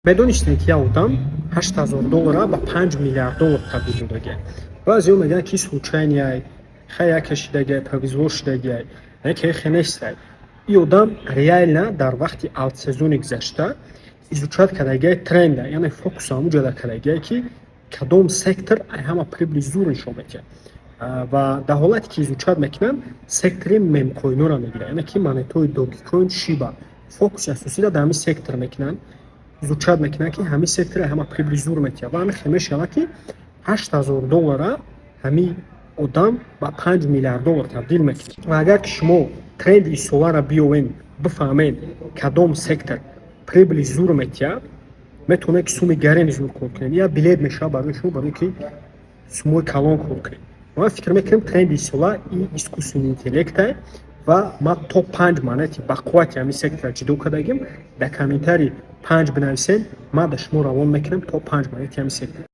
Медонистем, ки як одам 8000 доллара ба 5 миллиард доллар табдил додагиай? Баъзеҳо мегӯянд, ки случайный, хай, яке шидагиай, повезло шидагиай. Яке хе нестай. Ин одам реально дар вақти алтсезони гузашта изучать кардагиай тренда, яъне фокуса ҳамуҷода кардагиай, ки кадом сектор ай ҳама прибыли зур нишон медиҳад. Ва дар ҳолате ки изучать мекунанд, сектори мемкоинҳоро мегирад, яъне ки монетаҳои Догикоин, Шиба. Фокуси асосиро дар ҳамин сектор мекунанд, изучать мекунанд, ки ҳамин сектор ҳама прибыли зур метиҳад. Ва ҳамин хел мешавад, ки 8000 доллара ҳамин одам ба 5 миллиард доллар табдил мекунад. Ва агар ки шумо тренди соларо биёвен, бифаҳмед, кадом сектор прибыли зур метиҳад, метавонед, ки суми гарени зур кор кунед. Я билет мешавад барои шумо, барое ки сумои калон кор кунед. Ман фикр мекунам, тренди сола и искусственный интеллекта. Ва ман то панҷ монети ба қуввати ҳамин сектора ҷудо кардагим. Дар комментарий панҷ бинависед, ман ба шумо равон мекунам то панҷ монети ҳамин сектор.